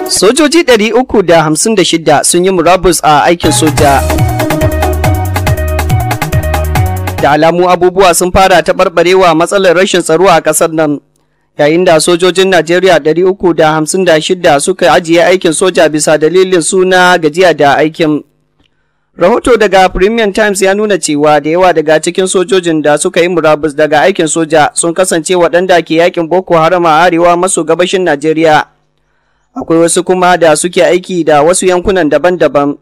Sojoji 356 sun yi murabus a aikin soja. Da alamu abubuwa sun fara taɓarɓarewa matsalar rashin tsaro a ƙasar nan, yayin da sojojin Najeriya 356 suka ajiye aikin soja bisa dalilin suna gajiya da aikin. Rahoto daga Premium Times ya nuna cewa da yawa daga cikin sojojin da suka yi murabus daga aikin soja sun kasance waɗanda ke yakin Boko Haram a arewa maso gabashin Najeriya. Akwai wasu kuma da suke aiki da wasu yankunan daban-daban.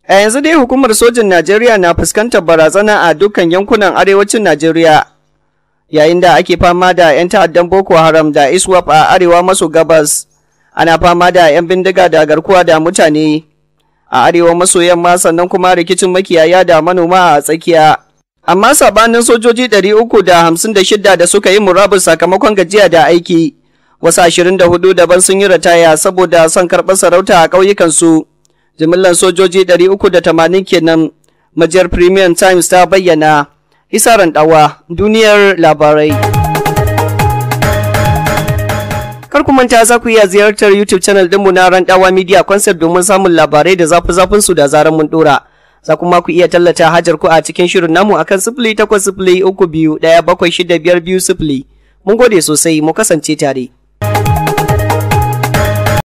A yanzu dai hukumar sojin Najeriya na fuskantar barazana a dukkan yankunan arewacin Najeriya, yayin da ake fama da 'yan ta'addan Boko Haram da ISWAP a arewa maso gabas, ana fama da 'yan bindiga da garkuwa da mutane a arewa maso yamma, sannan kuma rikicin makiyaya da manoma a tsakiya. Amma sabanin sojoji 356 da suka yi murabus sakamakon gajiya da aiki, wasu 24 daban sun yi ritaya saboda son karɓar sarauta a ƙauyukansu. Jimillar sojoji 380 kenan, majiyar Premium Times ta bayyana. Isa Randawa, duniyar labarai. Kar ku manta za ku iya ziyartar YouTube channel ɗinmu na Randawa Media Concept domin samun labarai da zafi-zafin su da zarar mun dora. Za kuma ku iya tallata hajar ku a cikin shirin namu akan 08032176520. Mun gode sosai, mu kasance tare.